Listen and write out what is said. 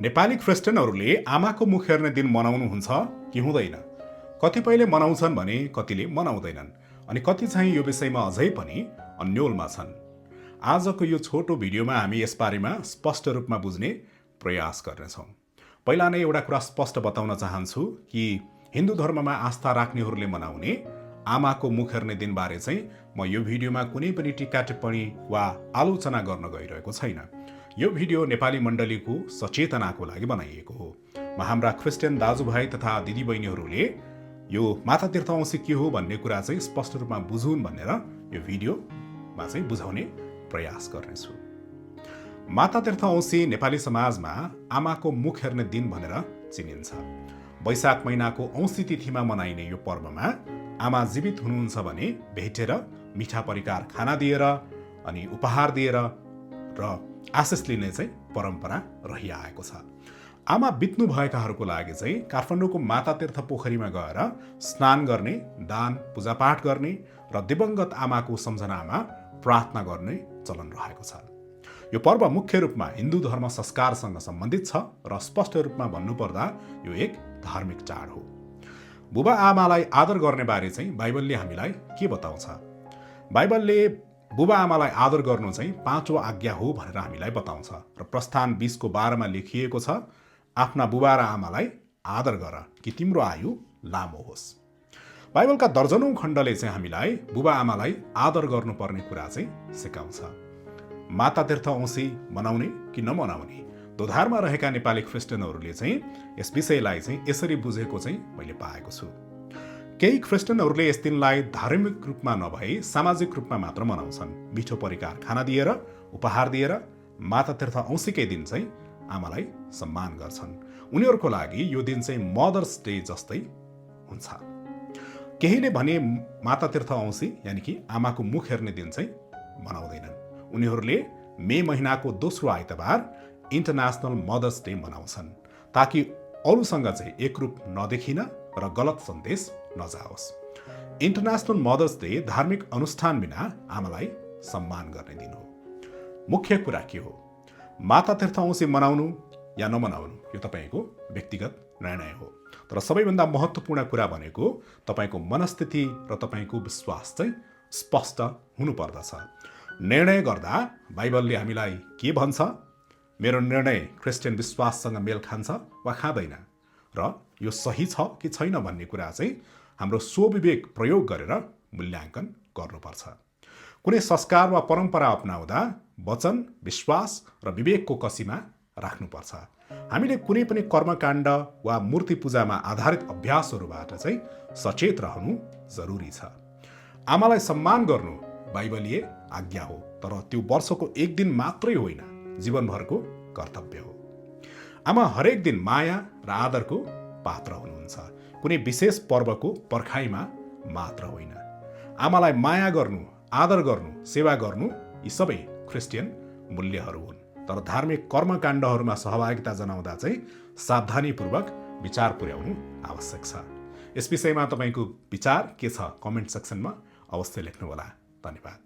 नेपाली क्रिस्चियनहरूले आमाको मुख हेर्ने दिन मनाउनुहुन्छ कि हुँदैन? कतिपयले मनाउँछन् भने कतिले मनाउँदैनन् अनि कति चाहिँ यो विषयमा अझै पनि अन्योलमा छन्। आजको यो छोटो भिडियोमा हामी यसबारेमा स्पष्ट रूपमा बुझ्ने प्रयास गर्नेछौँ। पहिला नै एउटा कुरा स्पष्ट बताउन चाहन्छु कि हिन्दू धर्ममा आस्था राख्नेहरूले मनाउने आमाको मुख हेर्ने दिनबारे चाहिँ म यो भिडियोमा कुनै पनि टिका टिप्पणी वा आलोचना गर्न गइरहेको छैन। यो भिडियो नेपाली मण्डलीको सचेतनाको लागि बनाइएको हो। हाम्रा क्रिस्चियन दाजुभाइ तथा दिदीबहिनीहरूले यो माता तीर्थ औँसी के हो भन्ने कुरा चाहिँ स्पष्ट रूपमा बुझुन् भनेर यो भिडियोमा चाहिँ बुझाउने प्रयास गर्नेछु। माता तीर्थ औँसी नेपाली समाजमा आमाको मुख हेर्ने दिन भनेर चिनिन्छ। वैशाख महिनाको औँसी तिथिमा मनाइने यो पर्वमा आमा जीवित हुनुहुन्छ भने भेटेर मिठा परिकार खाना दिएर अनि उपहार दिएर र आशिष लिने चाहिँ परम्परा रहिआएको छ। आमा बित्नु भएकाहरूको लागि चाहिँ काठमाडौँको माता तीर्थ पोखरीमा गएर स्नान गर्ने, दान पूजापाठ गर्ने र दिवंगत आमाको सम्झनामा प्रार्थना गर्ने चलन रहेको छ। यो पर्व मुख्य रूपमा हिन्दू धर्म संस्कारसँग सम्बन्धित छ र स्पष्ट रूपमा भन्नुपर्दा यो एक धार्मिक चाड हो। बुबा आमालाई आदर गर्ने बारे चाहिँ बाइबलले हामीलाई के बताउँछ? बाइबलले बुबा आमालाई आदर गर्नु चाहिँ 5औं आज्ञा हो भनेर हामीलाई बताउँछ र प्रस्थान 20:12 मा लेखिएको छ, आफ्ना बुबा र आमालाई आदर गर कि तिम्रो आयु लामो होस्। बाइबलका दर्जनौं खण्डले चाहिँ हामीलाई बुबा आमालाई आदर गर्नुपर्ने कुरा चाहिँ सिकाउँछ। माता तीर्थ औँसी मनाउने कि नमनाउने दोधारमा रहेका नेपाली क्रिस्चियनहरूले चाहिँ यस विषयलाई चाहिँ यसरी बुझेको चाहिँ मैले पाएको छु। केही क्रिस्चियनहरूले यस दिनलाई धार्मिक रूपमा नभई सामाजिक रूपमा मात्र मनाउँछन्। मिठो परिकार खाना दिएर, उपहार दिएर माता तीर्थ औँसीकै दिन चाहिँ आमालाई सम्मान गर्छन्। उनीहरूको लागि यो दिन चाहिँ मदर्स डे जस्तै हुन्छ। केहीले भने माता तीर्थ औँसी यानि कि आमाको मुख हेर्ने दिन चाहिँ मनाउँदैनन्। उनीहरूले मे महिनाको दोस्रो आइतबार इन्टरनेसनल मदर्स डे मनाउँछन् ताकि अरूसँग चाहिँ एकरूप नदेखिन र गलत सन्देश नजाओस्। इन्टरनेसनल मदर्स डे धार्मिक अनुष्ठान बिना आमालाई सम्मान गर्ने दिन हो। मुख्य कुरा के हो? माता तीर्थ औँसी मनाउनु या नमनाउनु यो तपाईँको व्यक्तिगत निर्णय हो। तर सबैभन्दा महत्त्वपूर्ण कुरा भनेको तपाईँको मनस्थिति र तपाईँको विश्वास चाहिँ स्पष्ट हुनुपर्दछ। निर्णय गर्दा बाइबलले हामीलाई के भन्छ? मेरो निर्णय क्रिस्चियन विश्वाससँग मेल खान्छ वा खाँदैन र यो सही छ कि छैन भन्ने कुरा चाहिँ हाम्रो स्वविवेक प्रयोग गरेर मूल्याङ्कन गर्नुपर्छ। कुनै संस्कार वा परम्परा अपनाउँदा वचन, विश्वास र विवेकको कसीमा राख्नुपर्छ। हामीले कुनै पनि कर्मकाण्ड वा मूर्ति पूजामा आधारित अभ्यासहरूबाट चाहिँ सचेत रहनु जरुरी छ। आमालाई सम्मान गर्नु बाइबलीय आज्ञा हो, तर त्यो वर्षको एक दिन मात्रै होइन, जीवनभरको कर्तव्य हो। आमा हरेक दिन माया र आदरको पात्र हुनुहुन्छ, कुनै विशेष पर्वको पर्खाइमा मात्र होइन। आमालाई माया गर्नु, आदर गर्नु, सेवा गर्नु यी सबै क्रिस्चियन मूल्यहरू हुन्। तर धार्मिक कर्मकाण्डहरूमा सहभागिता जनाउँदा चाहिँ सावधानीपूर्वक विचार पुर्याउनु आवश्यक छ। यस विषयमा तपाईँको विचार के छ? कमेन्ट सेक्सनमा अवश्य लेख्नुहोला। धन्यवाद।